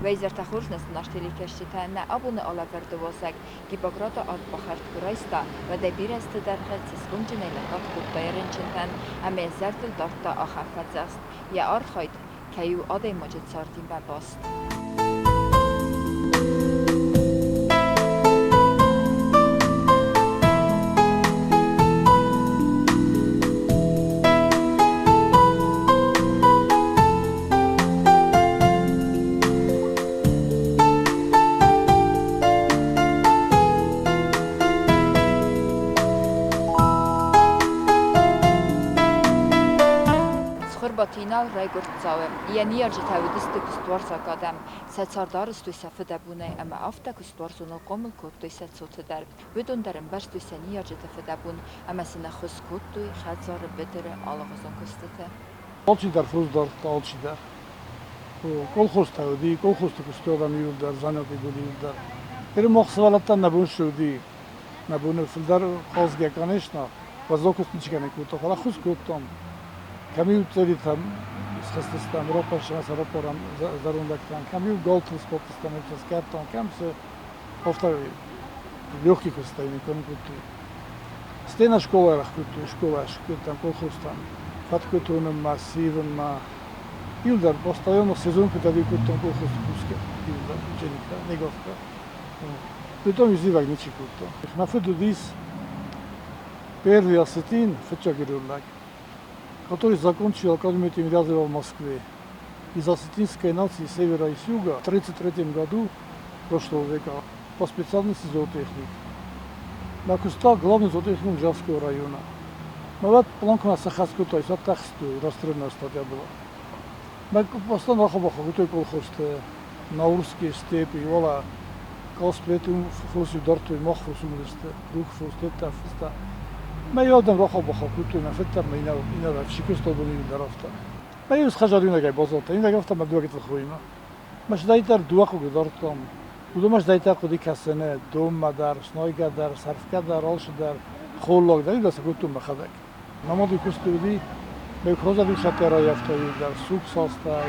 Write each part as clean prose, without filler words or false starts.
Уӕ изӕртӕ хорз, нӕ зынаргъ телекӕсджытӕ! Нӕ абоны алӕвӕрды уазӕг Гиппократы ардбахӕрд куы райста, уӕд ӕй бирӕ азты дӕргъы цӕсгомджынӕй лӕггад кодта йӕ рынчынтӕн ӕмӕ йӕ зӕрдыл дардта ахӕм фӕдзӕхст, йӕ архайд кӕй у адӕймаджы цардимӕ баст. Цхуырбаты Инал райгуырд Дзауы. Йӕ ныййарджытӕ уыдысты куыстуарзаг адӕм. Сӕ цард арӕзтой сӕ фыдӕбонӕй ӕмӕ афтӕ куыстуарзоныл хъомыл кодтой сӕ цоты дӕр. Уыдон дӕр ӕмбӕрстой сӕ ныййарджыты фыдӕбон ӕмӕ сын ӕххуыс кодтой хӕдзары, быдыры алыгъуызон куыстыты. Алчидӕр фос дардта, алчидӕр. Колхозтӕ уыди, колхозты куыстой адӕм иуылдӕр, занятый были иуылдӕр. Теперь мах сывӕллӕттӕн нӕ бон цы уыди, нӕ боны фылдӕр хъазгӕ, конечно, уӕззау куыст ничи кӕны кодта, фӕлӕ ӕххуыс кодтам. Кӕм-иу цъеритӕм схызтыстӕм, раппӕрстам сӕ раппарӕм зӕронд лӕгтӕн, кӕм-иу галтыл сбадтыстӕм, сӕ скъӕрдтам, кӕм цы, афтӕ легкий куыстӕй никуы кодтой. Стӕй нӕ скъола рахкодтой, скъола скодтам колхозтӕм, фӕткъуы тонынмӕ, ссивынмӕ. Иуылдӕр постоянно сезон куы кодтам колхозты кусгӕ, иуылдӕр учениктӕ, неговтӕ. Притом зивӕг ничи кодта. Мӕ фыд уыдис первый осетин, фыццаг ирон лӕг, который закончил Академию Тимирязева в Москве. Из осетинской нации севера и с юга в 1933 году прошлого века по специальности зоотехник. Мӕ куыста главный зоотехник Джавского района. Мӕ уӕд планкмӕ сӕххӕст кодтой, сӕ тахстой, расстрельная статья была. Мӕ постоянно рахабаха кодтой колхозты, Наурские степи, уӕлӕ Косплеты фос-иу дардтой, мах фос уыдысты, рух фос, тедтӕ, фыстӕ. Мӕ иу адӕм рахабаха кодтой, мӕ фыд дӕр мӕ инӕлар чи куыста, уыдон дӕр афтӕ. Мӕ иу схӕдзар иунӕгӕй баззадтӕн, иунӕг афтӕ мӕ дыууӕ гыццыл хоимӕ. Мӕ сыдӕйдӕр дыууӕ хъугы дардтам. Уыдонмӕ сыдӕйдӕр хъуыди кӕсыны, донмӕ дӕр, снайгӕ дӕр, сӕрфгӕ дӕр, алцы дӕр, холлаг дӕр, иу сӕ кодтон мӕхӕдӕг. Мӕ мады куысты уыди, мӕ хозӕг сӕттӕ раййӕфта дӕр, суг саста,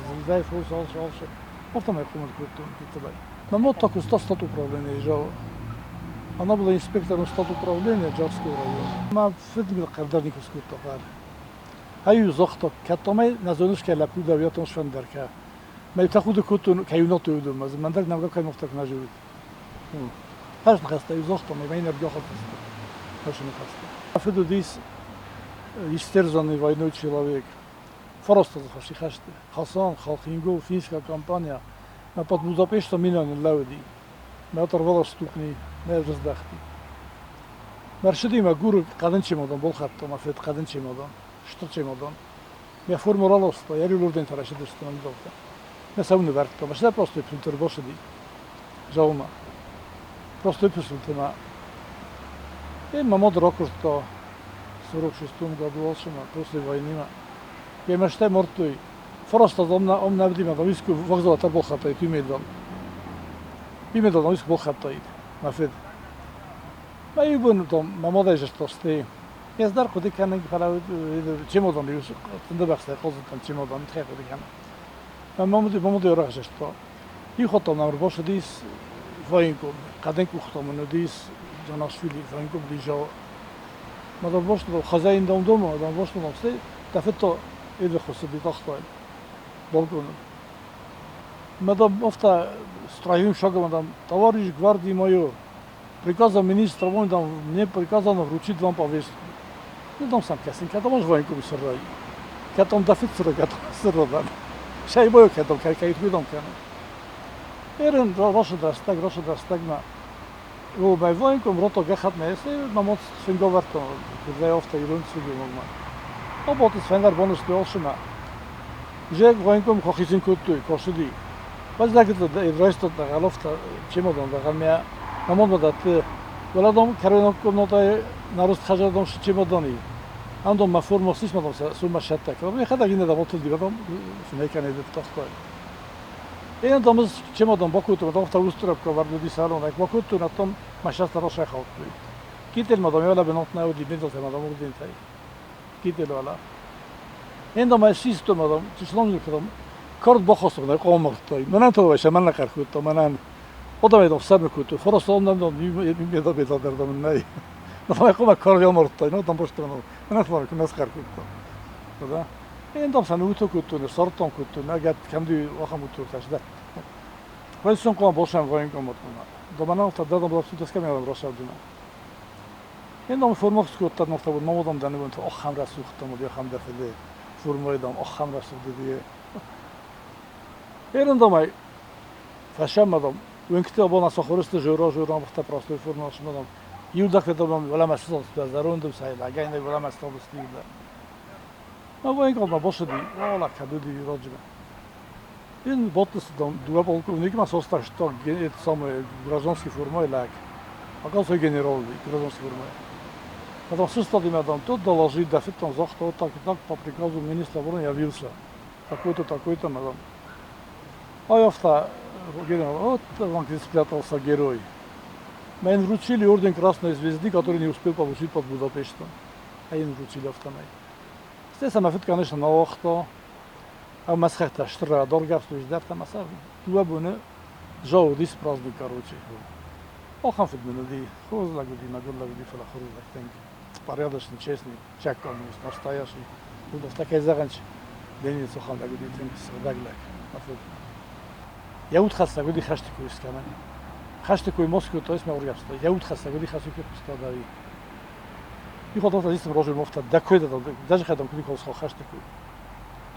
зылдӕй фос алцы, алцы. Афтӕмӕй хъомыл кодтон гыццылӕй. Мӕ мад та куыста статуправленийы залы. Она была инспектором статуправления Джарского района. Мӕ фыд мыл хъӕр дӕр никуы скодта хъӕр. Ай загъта, кӕд мӕ нӕ зоныс, кӕй лӕппу дӕ, уый сфӕндӕр кӕ. Мӕ тӕхуды кодтон, кӕй уынӕтты уыдонмӕ, мӕн дӕр нӕмгӕ кӕй мохтӕ куы нӕ зонид. Хӕст ныхӕстӕ загъта, мӕ иннӕ бьохӕттысты. Хӕст ныхӕстӕ. Фыд уыдис истерзанный войной человек. Фараст азы фӕсти хӕсты. Хасан, Халхингол, финская компания. Мӕ под Будапештом минӕ ныллӕууыди. Мӕ оторвала ступни, мӕ раздӕхти. Мӕ рцыди мӕ Гуры хъӕдын чемодан балхӕдтон, мӕ фыд хъӕдын чемодан, стыр чемодан. Мӕ форма раласта, йӕ риуыл ордентӕ райсыдысты мӕ мидӕгтӕ. Мӕ сӕ нывӕрдта, мӕ сӕ простой принтер басыди. Зӕгъы Простой писатель И мӕ мад ракуырдта в 46 году алчимӕ, после войны. Я мӕстӕй мардтой. Фараст аз ам нӕ уыди, мӕ искуы вокзалы ӕрбалхӕдтаид уый Имедал мӕ искуы балхӕдтаид, мӕ фыд. Мӕ иу бон там мӕ мадӕй зӕрдта стӕй. Ӕз дӕр хъуыды кӕнын, фӕлӕ чемодан тындӕбӕхстӕй хъазыдтӕн чемодан, тыххӕй хъуыды кӕнын. Мӕ мамӕ рахызта. Иу хатт нӕм ӕрбацыдис военком, хъӕдын къухтӕ мын уыдис Джанашвили, военком уыди Ма дам бостон, хозяин дам дома, дам бостон, стӕй дӕ фыд та ӕрбахуыссыди тахтайыл балконы. Ма дам афтӕ строевым шагом дам, товарищ гвардии майор, приказом министра войн дам, мне приказано вручить вам повестку. Ну, дам сам кӕсын, кӕд ам военком сыррай. Кӕд ам дӕ фыд сырра, кӕд сырра дам. Сӕй бой кӕд ам кӕй куы кӕны. Эрен рацыд рӕстӕг, рацыд рӕстӕгмӕ. О, военком рота гӕххӕтт нӕ ис, мӕ мад фынгӕвӕрдта, куыдзӕй афтӕ ирон сылгоймагмӕ. Абадтис фӕндӕр боны алшымӕ. Уже военком хохизын кодтой, косыди. Баззагыд райстат дӕгъӕл чемодан дӕгъӕл мӕ мӕ мадмӕ дӕтты. Уӕлӕ кӕройнаг комнатӕйы наруст хӕдзардон чемодани. Андон мӕ форма сисмадон сумма сӕттӕ. Мӕхӕдӕг иннӕ дам отылди, дам фынӕй кӕнӕ тахтай. Én tudom, чемодан бакодтон, афтӕ устырапка вард салонак бакодтон, а машинаста рашайхалдтой. Китель мадам яла бенотна уди бензоте мадам урдинтай. Китель вала. Enda ma систо мадам, числом там. Кард бахастон, къомырдтой. Мӕнӕн то се мӕн нӕ мӕнӕн. Oda megy куту, форостон nem беда дердам ней. Но кома кард ямырдтой, no там просто мӕнӕн флар кунас кар куту. Да? Én damsan útok kuttu, sarton kuttu, näget kemdi waxam uttu tasda. Вайсон ком бошам военкомат куна. Домана та дадам бошам тескам я рашадина. Én dam формах скотта нofta bu новодам даныбын то охам расухтам я хам дафеде. Формайдам охам расух дедие. Эрен дамай фашамадам وينكتي بونا صخورست جورا جورا مختا простой форма шмадам. Юдах ведам вала масал зарундum сайла гайне вала масал стилда. Ma военком бошади, ола кадуди роджба. Ин ботлс дам дуа полковник ма состав что это самое гражданский форма лак. Оказывается генерал гражданский форма. Потом состав им тот доложит да там захта вот так и так по приказу министра обороны явился. Такой-то, такой-то, мадам. А я генерал, вот он где спрятался герой. Мы им вручили орден Красной Звезды, который не успел получить под Будапештом. А им вручили автомат. Естественно, фит, конечно, на охто. А масхахта штра доргавсту ждавта маса. Туа буне жау дис праздник, короче. Охам фит менуди, хоз лагуди, магур лагуди, фала хоз лагтенг. Порядочный, честный, человек коммунист, настоящий. Вот такая заранч. Ленин сохам лагуди, тенг садаглак. Я утхас лагуди хаштику искаман. Хаштику и Москву, то есть мы оргавсто. Я утхас лагуди хасуки пустадави. И хотел здесь рожу мофта, да кой да даже хотам куди хос хаштику.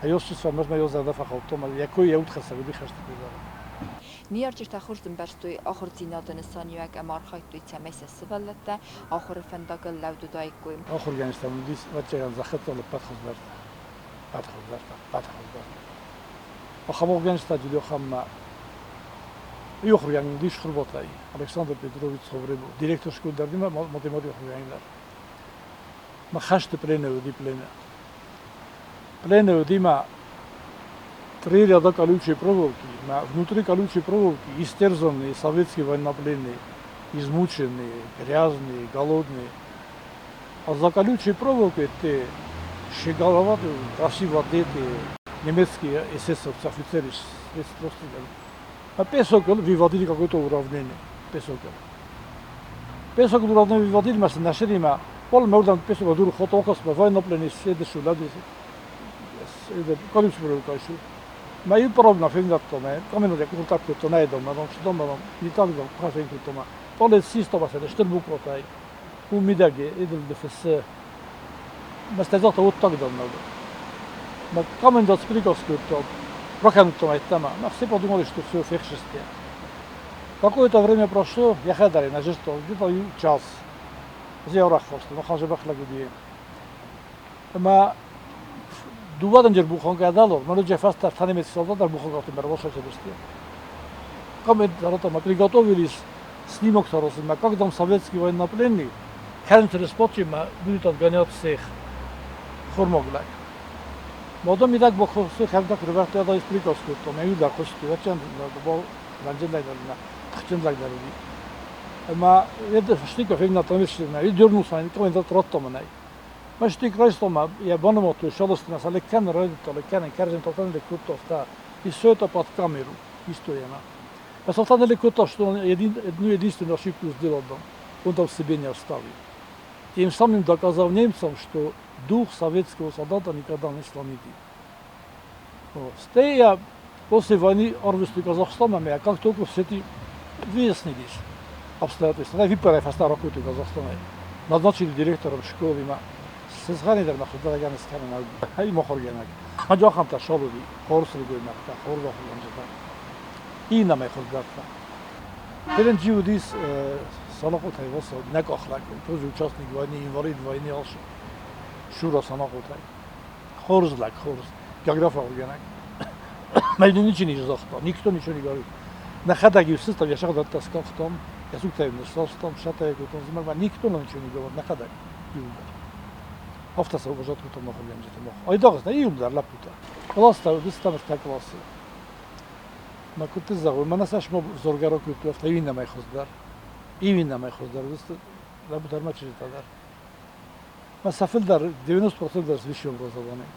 А ёс чисва можно ёс зада фахал тома, якой я утхас лагуди хаштику зада. Ныййарджытӕ хорз ӕмбӕрстой ахуырдзинады нысаниуӕг ӕмӕ архайдтой, цӕмӕй сӕ сывӕллӕттӕ ахуыры фӕндагыл лӕуд уыдаиккой. Ахуыргӕнджытӕ уыдис, ӕвӕццӕгӕн, зӕххытыл ӕппӕт хуыздӕртӕ. Ӕппӕт хуыздӕртӕ, ӕппӕт хуыздӕртӕ. Ахӕм ахуыргӕнджытӕ Джулиохаммӕ иу ахуыргӕнӕг уыдис Хурботӕй, Александр Петрович Цховребо, директор школы дӕр математикӕ ахуыргӕнӕг дӕр. Мӕ хӕсты плены уыди плены. Плены уыди мӕ три ряда колючей проволоки, внутри колючей проволоки истерзанные советские военнопленные, измученные, грязные, голодные. А за колючей проволокой те щеголоватые, красиво одетые немецкие эсэсовцы, офицеры, просто. А песок выводили какое-то уравнение. Песок. Песок уравнение выводили, мы нашли, пол мордан песок дур хотокос, военнопленные седешу, лади, колючую проволоку. Ma ei problem findatome, каменode куртакто найдома, что не так дом, хасенкутома. Полицистова се штырбукотай. У мидаги идл дефс. Ma sitä вот так давно. Ma комендант приказку rakendutama tämä. Ma все подумали, что все фехшесте. Какое-то время прошло, я хадари на жесто, где-то час. Зеорахфост, но хаже бахлагуди. Ma дуадан жер бухонка дало, но же фаста танемец солдат бухонка тем роша себесте. Комментаторы приготовились снимок соросим, как там советский военнопленный, Кәрнтерес потима будет отгонять всех. Хормоглак. Модом и так бохосы хавдак рвахта да исприкоску, то мы юда косту, вачан бо ванжен лагдарна, тхчен лагдарни. Ма это штика фигна тамишна, и дернулся, и комментатор ротоманай. Ma штик райстома, я баномоту шалостина, салекан райдитала, кенен кержен тотан кутовта, и все это под камеру, история. А Салтан Лекутов, что он одну единственную ошибку сделал там, он там себе не оставил. Тем самым доказал немцам, что дух советского солдата никогда не сломит. Вот. Я после войны арвисту Казахстана, а как только все эти выяснились обстоятельства, я выпарай фаста ракуту Казахстана, назначили директором школы, сызғанидер ма худдаган сканана хай мохоргенак. Ма жохам та шолуди, хорсри гоймакта, хорзо хорганжата. И на май хоргарта. Терен джиудис санакутай васа некахлак, тоже участник войны, инвалид войны алшы. Шура санакутай. Хорзлак, хорз. География органак. Майден ничего не захта, никто ничего не говорит. На хадаги все я шаг таскахтом, я суктаем состом, шатая кутон змагма, никто нам ничего не говорит, на хадаг. Автаса обожатку там охрененно. Айдагыз, на июльдар лапута. Класста, выставка классы. Ma кути загой, ма насаш мо зоргаро куту, авта ивина май хоздар. Ивина май хоздар, лапутар ма чижитадар. Ма сафилдар 90% с высшим образованием.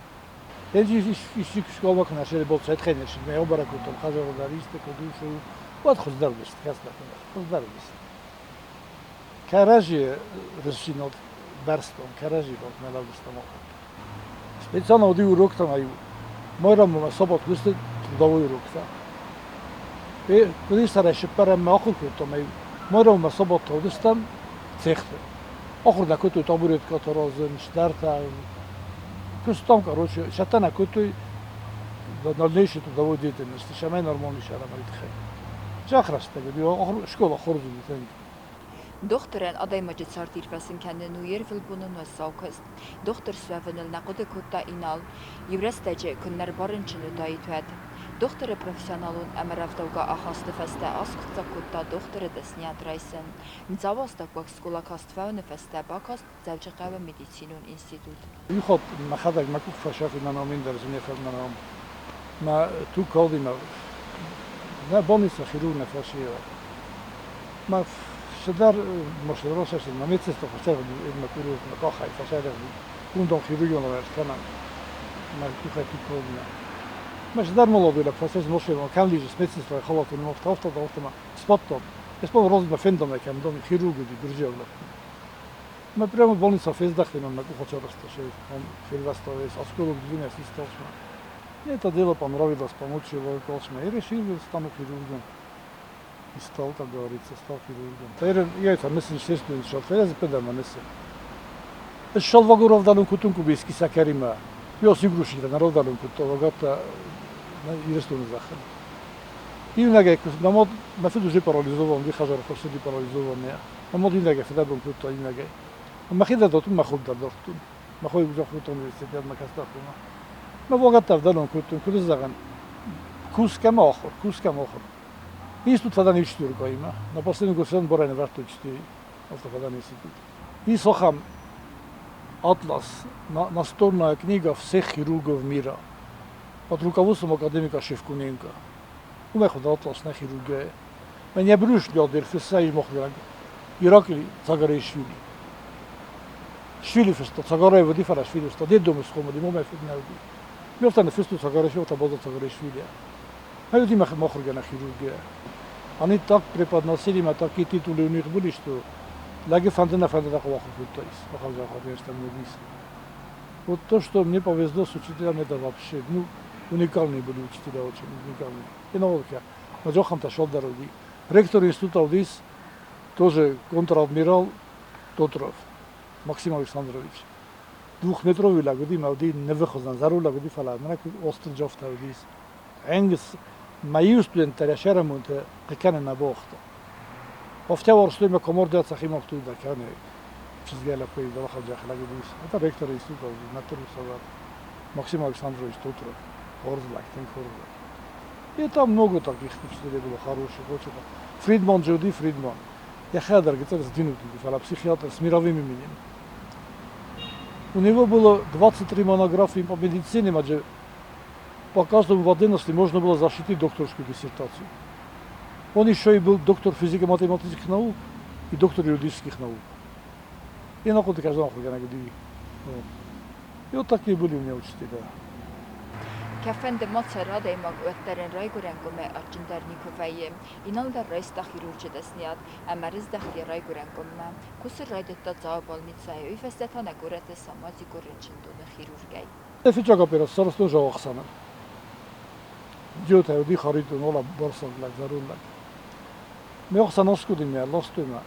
Исчи куы скъоламӕ куы нӕ ссыди, мӕ бӕрӕг кодтон хӕдзары дӕр исты куыд у, уӕд хуыздӕр уыдысты, кӕцыдӕртӕ дӕр хуыздӕр уыдысты. Кӕрӕдзи рысинот бӕрстон, кӕрӕдзи нӕ лӕудзыстӕм. Специально уыди уроктӕ ма-иу майрӕммӕ сабат уыдысты трудовой уроктӕ. Куыд сӕрӕй сыппӕрӕммӕ ахуыр кодтам, майрӕммӕ сабаттӕ уыдыстӕм цехты. Ахуыр нӕ кодтой табуреткӕтӕ разын, стӕртӕ. Куыстам, короче, цӕттӕ нӕ кодтой дальнейшей трудовой деятельности, цӕмӕй нормальный сӕрӕмӕй тыххӕй. Зӕхх рӕстӕг уыди, скъола хорз уыди тынг. Дохтырӕн адӕймаджы цард ирвӕзын кӕнын у йе рвылбонон уӕззау куыст. Дохтыр суӕвыныл нӕ хъуыды кодта Инал, иу рӕстӕджы куыннӕ ӕрбарынчын уыдаид, уӕд. Дохтыры профессионалон ӕмӕ рӕвдаугӕ ахасты фӕстӕ аскъуыддзаг кодта дохтыры дӕсныйад райсын. Дзауы астӕуккаг скъола каст фӕуыны фӕстӕ бакаст Дзӕуджыхъӕуы медицинон институт. Иу хатт мӕхӕдӕг мӕ къух фӕсӕфи, мӕ ном ин дӕр зине мӕ ном. Мӕ туг калди мӕ нӕ больница хирург нӕ фӕсиева. Мӕ цыдӕр машинаросӕсин, мӕ медсестра фӕсӕргъди, мӕ курорт мӕ къахӕй фӕсӕргъди. Ундон хирургион равӕрд кӕнӕн. Мӕ къухӕй туг калди. Мӕ цыдӕр молодой лӕг фӕсӕс машинон, кӕм лежишь, медсестра халаты ном афтӕ, афтӕ ма сбадтон. Es розма фендом кӕм дом хирург уыди гуырдзиаг лӕппу. Мӕ прямо больница фездӕхти мӕ къух ачарӕзта, он фелвӕста весь осколок длинный свистался. Мне это дело понравилось, помучило и решил, стану хирургом. И стал, как говорится, стал хирургом. Я это мысль естественно, что я запедам мысль. Шалва горовдалун кутун кубиски сакарима. Йос игрушки народалун кутова гата Ирыстоны зӕххыл. Иунӕгӕй мӕ мад, мӕ фыд уже парализован, уый хӕдзары фӕрцыди парализован. Мӕ мад иунӕгӕй фыдӕбон кодта иунӕгӕй. Мӕхи дӕр дардтон, мӕ худ дӕр дардтон. Мӕ хой уже кодтон университетмӕ кӕстӕртимӕ. Мӕ вагӕттӕ ӕвдӕлон кодтон, куыд зӕгъӕн, кусгӕ ма ахуыр, кусгӕ ма ахуыр. Институт фӕдӕн иу четыркаимӕ. На последний год барӕй нывӕрдтой четыре. Афтӕ фӕдӕн институт. Ис ахӕм атлас, настольная книга всех хирургов мира под руководством академика Шевкуненко. Уымӕй хуыд атлас нӕ хирургияйы. Мӕ брюшный отдел фысса из Мохгераг. Ираклий Цагареишвили. Швили фыста, Цагараев уыди, фӕлӕ Швили фыста. Детдомы схъомыл, уымӕй фыд нӕ уыди. Ме фтӕ ныффыстой Цагареишвили, та баззад Цагареишвили. А уыди мӕ махуыргӕнӕг хирургия. Они так преподносили, мӕ такие титулы у них были, что лӕги фӕнды нӕ фӕнды нӕ хъӕуы ахуыр кодтаис. Ахӕм зӕххӕрзӕстӕм уыдис. Вот то, что мне повезло с учителями, это вообще, ну, уникальные были учителя, очень уникальные. И наука. Маджохам шел дороги. Ректор института уыдис тоже контр-адмирал Тотров Максим Александрович. Двухметровый лӕг уыди, мӕ уыди нывы хуызӕн, зӕронд лӕг уыди, фӕлӕ мӕнӕ остыр джофтӕ уыдис. Ӕнгӕс мӕ иу студенттӕ рӕсӕрӕмонтӕ хъикӕнын нӕ бауагъта. Афтӕ уарзтой мӕ комордиат сӕхимӕ дӕр кӕны чызгӕ лӕппуйы дӕлхӕджах лӕг уыдис. Это ректор института уыди, Натурусова Максим Александрович Тотров. Хорз лӕг, тынг хорз лӕг. И там много таких учителей было хороших, очень. Фридман же уыди, Фридман. Йӕхӕдӕг гыццыл сдвинут уыди, фӕлӕ психиатр с мировым именем. У него было 23 монографии по медицине, где по каждому в отдельности можно было защитить докторскую диссертацию. Он еще и был доктор физико-математических наук и доктор юридических наук. И на ход каждого ахуыргӕнӕг. И вот такие были у меня учителя. Кӕфӕнды ма цӕра адӕймаг, уӕддӕр ын райгуырӕн къуымӕй адджындӕр никуы вӕййы. Инал дӕр райста хирурджы дӕсныйад ӕмӕ рыздӕхт йӕ райгуырӕн къуыммӕ. Кусын райдыдта Дзауы больницӕйы, уый фӕстӕ та нӕ горӕты Самадзигур рынчындоны хирургӕй. Фыццаг операци сарӕзтон Жавахсанӕн. Джиотӕ уыди Харитон, ола бӕрцаг лӕг, зӕронд лӕг. Ме ӕхсӕн аскъуыди мӕ, ластой мӕ.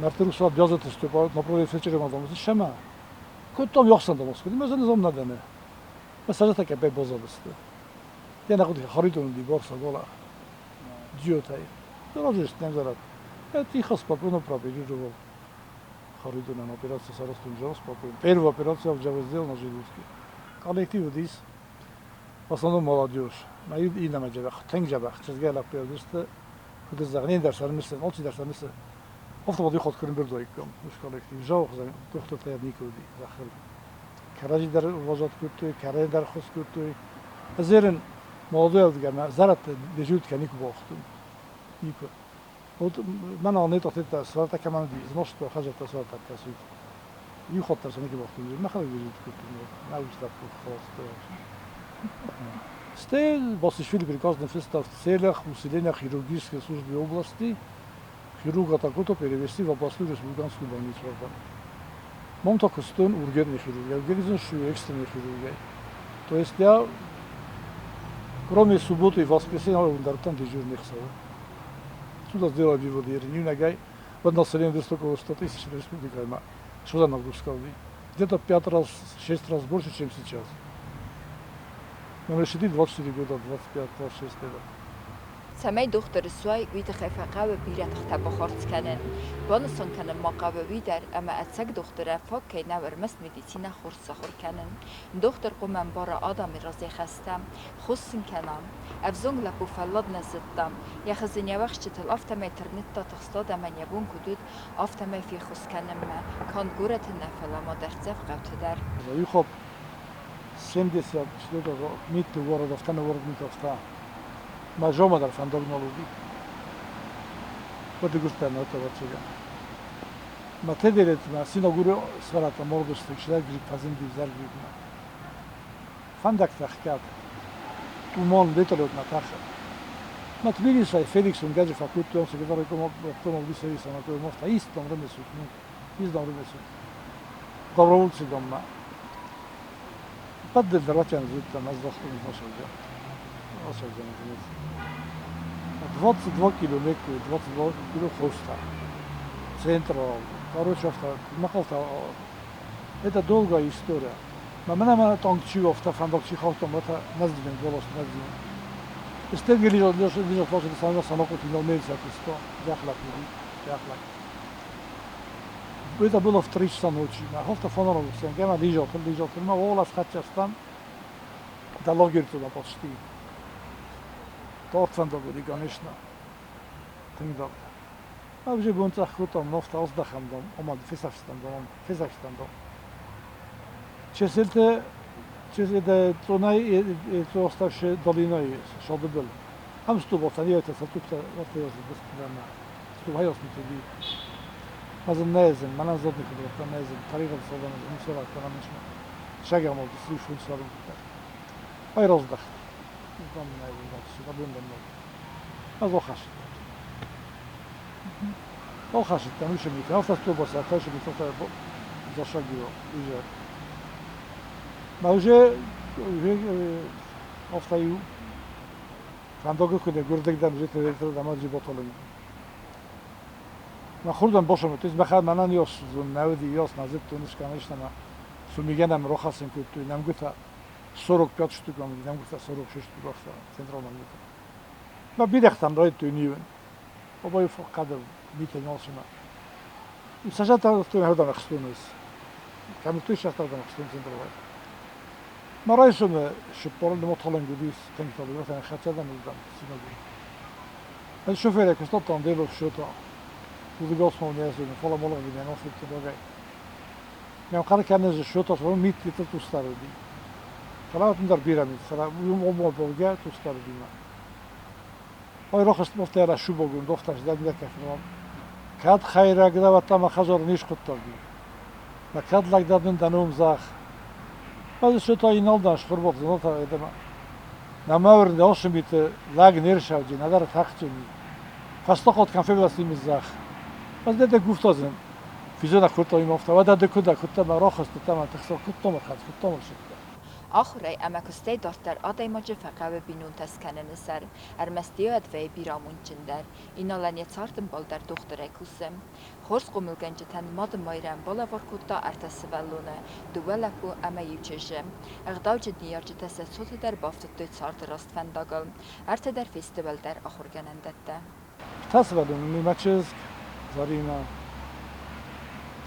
Нарты рухсад Бязаты Степа напротив фельдшеры дам шема. Кодтам ӕхсӕн аскъуыди, мӕ зӕны зам нӕ дӕн. Мӕ сӕртӕ кӕпӕй баззадысты. Йӕ нӕ хъуыди Харитон уыди бӕрцаг ола. Джиотӕй. Раджы нӕм зарад. Я тихо, спокойно прооперировал. Харитонӕн операция сарӕзтон джа спокойно. Первую операцию я в сделал на желудке. Коллектив уыдис, в основном молодежь. Мӕ иннӕмӕ дзӕбӕх, тынг дзӕбӕх, чызгӕ лӕппуйӕ уыдысты. Куыд зӕгъын, ӕндӕр сӕрмысты, алчидӕр сӕрмысты. Афтӕ уыди хатт куы ӕрбырдаиккам, уыцы коллектив. Жау хуызӕн дохтыртӕ никуы уыди зӕххыл. Кӕрӕдзи дӕр уважать кодтой, кӕрӕдзи дӕр ххуыс кодтой. Ӕз ерын молодой ӕвдгӕ зӕрӕдты дежурткӕ никуы бауагътон. Никуы. Вот мӕн не тохтетта сварта команди, змошто хӕдзӕрттӕ сварта кӕсут. Иу хатт дӕр сӕ никуы бахтон, мӕхӕдӕг визит кодтон, нӕ уыставкӕ халасты. Стӕй Басишвили приказ ныффыста в целях усиления хирургической службы области хирурга такого перевести в областную республиканскую больницу. Мам та куыстон ургентный хирургия, ургентный экстренный хирургия. То есть я, кроме субботы и воскресенья, удардан дежурный хсавы. Сюда сделали выводы, иунӕгӕй, вот население столько 100 тысяч республика, что за нагрузка? Где-то 5 раз, 6 раз больше, чем сейчас. Нам решили 24 года, 25, 26 лет. Цӕмӕй дохтыр суай, уый тыххӕй фӕхъӕуы бирӕ тыхтӕ бахардз кӕнын. Банысан кӕнын ма хъӕуы уый дӕр, ӕмӕ ӕцӕг дохтырӕн фаг кӕй нӕу ӕрмӕст медицинӕ хорз сахуыр кӕнын. Дохтыр хъуамӕ ӕмбара адӕмы разӕй хӕстӕ, хос сын кӕна. Ӕвзонг лӕппу фӕллад нӕ зыдта. Йӕ хызын йӕ уӕхсчытыл афтӕмӕй тырныдта тыхст адӕмӕн йӕ бон куыд уыд, афтӕмӕй феххуыс кӕнынмӕ, канд горӕты нӕ, фӕлӕ ма дӕрддзӕф хъӕуты дӕр. Иу хатт 74 митты город афтӕ нӕ город афтӕ. Ма жома дӕр фӕндаг нал уыди. Уӕд гуырдтӕ нӕ ӕвӕццӕгӕн. Ма тедерет ма синагуры сфарата мордысты, чидӕр грипп фӕзынди, взӕр гриппмӕ. Фӕндӕгтӕ хгӕд. Туман вертолет ма тӕхы. Ма Тбилисӕй Феликс уынгӕджы факультет, секретарь обкома сервиса на моста истом ремесут, ну, издам ремесут. Добровольцы дома. بدل راتيان زدت مزدخت 12 12 22 километра, 22 кило хоста. Централ. Короче, авто, махалта. Это долгая история. Ма мена мана танкчи авто, фандакчи хавта, мата наздивен голос наздивен. Стеги лежат, лежат, лежат, лежат, сама самокот имел мельца, что захлак, захлак. Это было в 3 часа ночи. На хавта фонаром сенгема лежат, лежат, ма волас хачастан до лагерь туда почти. Dort были, конечно. Тынг дард. Ма уже бон цъӕх кодтам, нофта аздӕхӕм дам, ома фесӕфстӕм дам, фесӕфстӕм дам. Чеселте чеседе цонай цоставше долиной шодыбыл. Ам стубоцан jöjte sa tupte вата стубайос митуди. Мазан незен, манан зодни худрота незен, таригал содан мисора канамишма. Шагам од слушун сарум. Ай роздах. Там не знаю, да бундан. Az охашит. Охашит там еще мит. Авто стубоса, тоже мит зашагио уже. Ма уже авто фандого куде гурдегдан уже электро дамаджи ботолен. Ма хурдан бошом, то есть маха манан ёс навди ёс назет туниш, конечно, ма сумигенам рохасен куту нам гута 45 штук, нам гута 46 штук авто централ нам гута. Ма бидехтан ройт нивен. Обой фокадер мите носима. И сажата ту хурдан хстунес. Кам ту шахта дан хстун централ. Ма райсум шиппор лмотолен гудис тенктал ватан хатадан дан синагу. El шофер кустотан делов шота. Удигосмо не фола мола ви не носи догай. Мем қара кәнезе шота со мит литр тустарди. Фала тундар бирамид, фала ум болга тустарди ма. Ой рохст мофтера шубогун дофташ да мидакафрам. Кад хайрагда ватама хазор ниш құттарди. Ма кад лагдадын данум зах. Маз шота иналдан шхурбот зоната эдема. Намавр ошмит лаг нершавджи надар тахчини. Фастақот конфебlas имизах. Маз деде гуфтазен. Физона хурта им офта вада де куда кутта ма рохст тама тахсо куттомар хат куттомар шитта. Ахуырӕй ӕмӕ куыстӕй дарддӕр адӕймаджы фӕхъӕуы бинонтӕ скӕныны сӕр. Ӕрмӕст йӕ вӕййы бирӕ амондджындӕр. Иналӕн йӕ цардӕмбал дӕр дохтырӕй кусы. Хорз хъомылгӕнджытӕн Мады Майрӕм балӕвар кодта ӕртӕ сывӕллоны, дыууӕ лӕппу ӕмӕ иу чызджы. Ӕгъдауджын ныййарджытӕ сӕ цоты дӕр бафтыдтой царды раст фӕндагыл. Ӕртӕ дӕр фесты уӕлдӕр ахуыргӕнӕндӕттӕ. Ӕртӕ сывӕллоны, мӕ чызг Зарина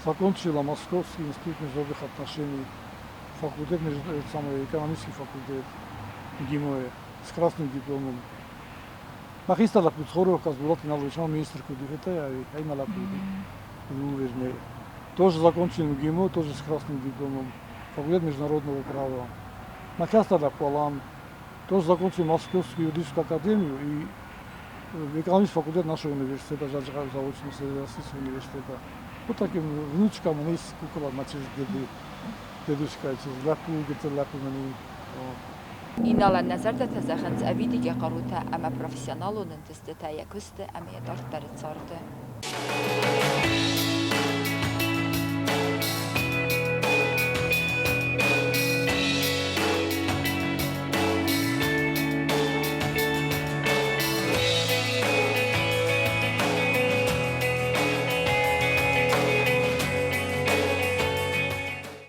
закончила Московский институт международных отношений, факультет, самый экономический факультет МГИМО с красным дипломом. Магистр лапу цхоров Казбулат Иналович, он министр куди, это я и на лапу Тоже закончил МГИМО, тоже с красным дипломом, факультет международного права. Магистр лапу тоже закончил Московскую юридическую академию и экономический факультет нашего университета, заочно университета. Вот таким внучка мын ис, кукла, мӕ чызг дедушкайы чызг, лӕппу, гыццыл лӕппу мын и. Иналӕн нӕ зӕрдӕтӕ зӕгъынц ӕвидигӕ хъарутӕ ӕмӕ профессионалон ӕнтыстытӕ йӕ куысты ӕмӕ йӕ дарддӕры царды.